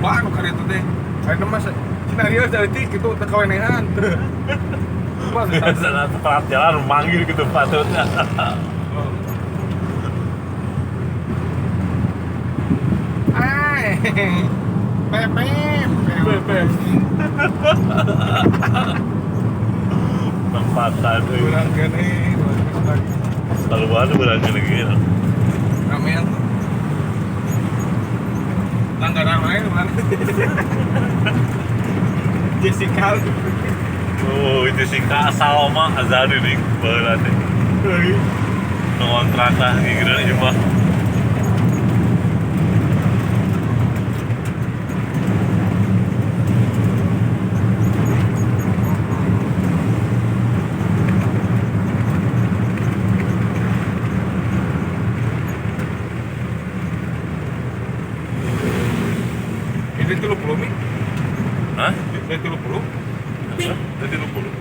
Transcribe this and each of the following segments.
Loba anu ka ditu teh. Ayeuna mah scenario saeutik kitu teu kawenehan. Loba Biasana tepat jalan manggil gitu patutnya. Ai. Pepep. Pepep. Tempatan euy. Kurang kene lagi. Selalu ada urang kene gitu. Ramean tuh. Langganan lain mana? Jessica. Oh, itu si Kak Salma Azadi nih, baheula teh. Nu ngontrak lah gigireun ieu mah. Ini 30 mi. Hah? Ini 30. Hah? Ini 30.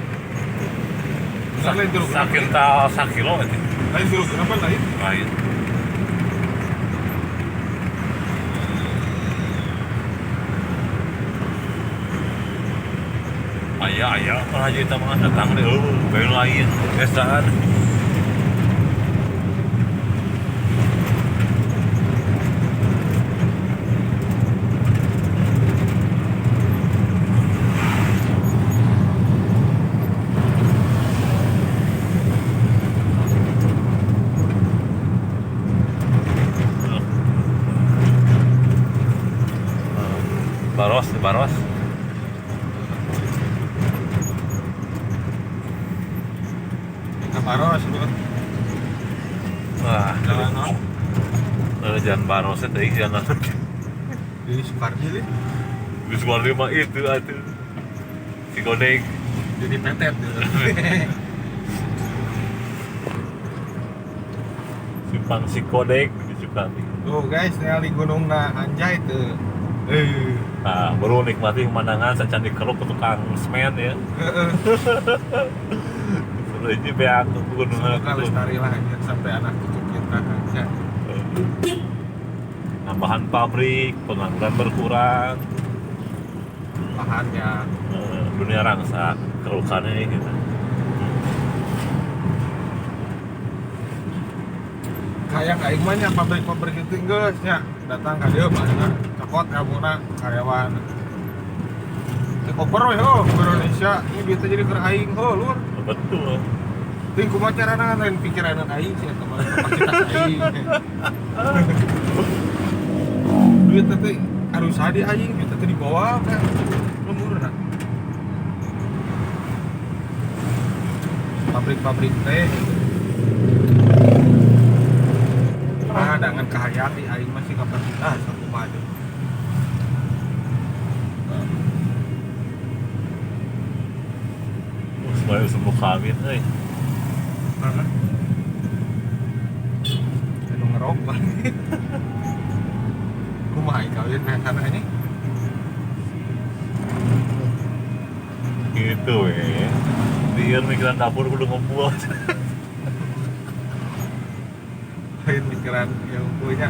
Lain 30. Sakintal sakilo itu. Lain 30 apa lain? Lain. Aya aya pernah aja kita mah datang deh, oh, bae lain, gesaan. Baros, Baros. Nah, Baros itu. Wah, jalan non. Jalan Baros itu jalan. Di Sukardi nih. Di Sukardi mah itu atuh. Si Godeng. Jadi petet. Simpang si Kodek di Sukardi. Tuh guys, ningali gunungna anjay tuh. Nah, baru nikmati pemandangan sacan dikeruk ke tukang semen ya. Seru ini beak gunung. Semoga lestari lah anjir sampai anak cucu kita aja. Tambahan pabrik, pengangguran berkurang. Lahannya dunia rangsa kerukannya gitu. Kayak aing mah nya pabrik-pabrik itu geus nya datang ka dieu mah cokot kamuna karyawan. Teu koper we ho Indonesia ini duitnya jadi keur aing ho lur. Betul. Teuing kumaha carana lain pikiran aing sih eta mah kapasitas aing. Duit teh harus di aing, duit teh dibawa ka lemburna. Pabrik-pabrik teh gitu. Ah, dengan kahayang di aing masih kapasitas aku mah aja. Supaya sembuh kawin euy. Heeh. Anu ngerok banget. Kumaha aing kawin nah ini? Gitu we. Lieur mikiran dapur kudu ngumpul. Lain mikiran yang punya.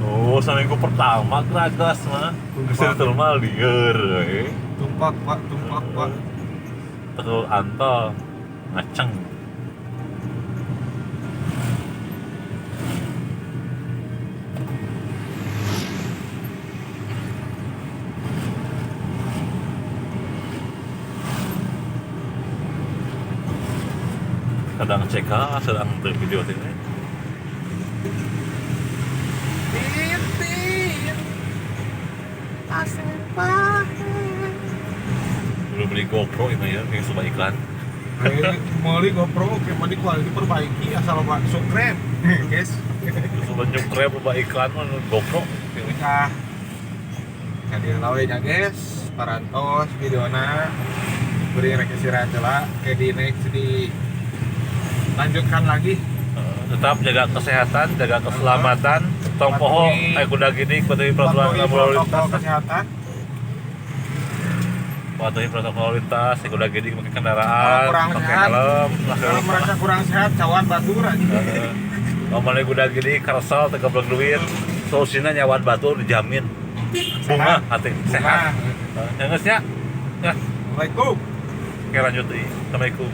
Oh, saminggu pertama geragas mah. Geus termal lieur we. Tumpak pak, tumpak pak. Terus antol ngaceng. Sedang CK, sedang video ini. Belum beli GoPro ini ya, yang coba iklan. Beli GoPro, oke, mau di kualitas diperbaiki asal loba subscribe, guys. Coba nyukrep loba iklan mah GoPro. Nah, jadi lawe nya guys, parantos videona beri rekesiran heula, ke di next di lanjutkan lagi. Tetap jaga kesehatan, jaga keselamatan. Tong poho, kuda gini, patuhi peraturan lalu lintas. Kesehatan. Patuhi protokol lintas, kuda gini pakai kendaraan, pakai helm. Kalau merasa kurang sehat, cawan batur aja. Kalau mana kuda gini, kersel, tegeblek duit, solusinya nyawan batur dijamin. Bunga hati sehat. Sehat. Ya geus nya. Ya, Assalamualaikum. oke lanjut deui. Assalamualaikum.